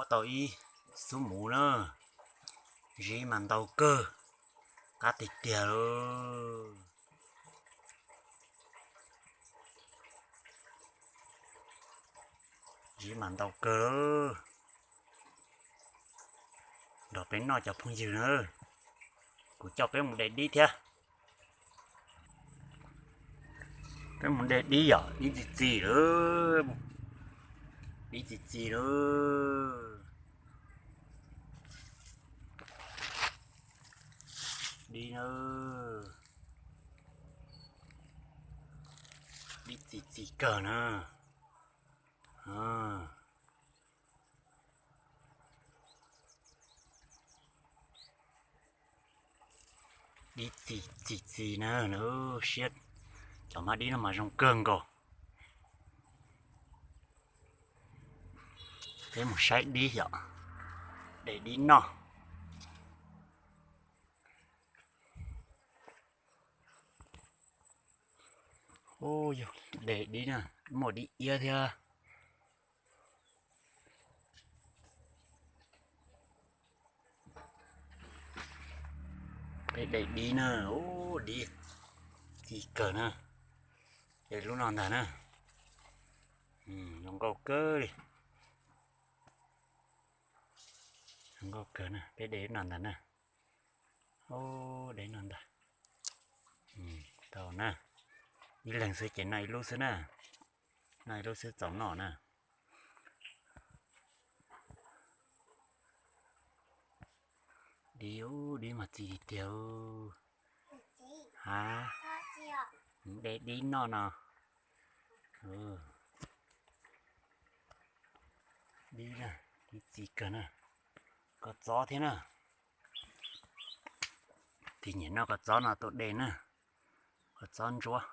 Muab tau ib xub muv na, zib mas ntau kawg, qab tiag tiag lauj. Zib mas ntau kawg lauj. Nrog peb noj cov phooj ywg na, kuv coj peb mus de dib thiab. Peb mus de dib yom, dib txi txiv lawm, dib txi txiv lawm. Dib na, dib txi txiv kawg na. Dib txi txiv txiv na, siab. Cov mab dib no mas zoo kawg nkaus. Peb mus saib dib yom, de dib noj. De dib na, muaj dib iab thiab. Peb de dib na, dib txi kawg na. De lub no ntag na. Zoo nkauj kawg li. Zoo nkauj kawg na, peb de lub no ntag na. De no ntag. Tau na. Ib leeg xwb ces noj ib lub xwb na. Noj ib lub xwb txaus noj na. Dib, dib mas txi tiag tiag. Ha, de dib noj no. Dib, dib txi kawg na. Koj txob thiab na. Tig nyiam noj koj txob no tuaj de na. Koj txob ntsuab.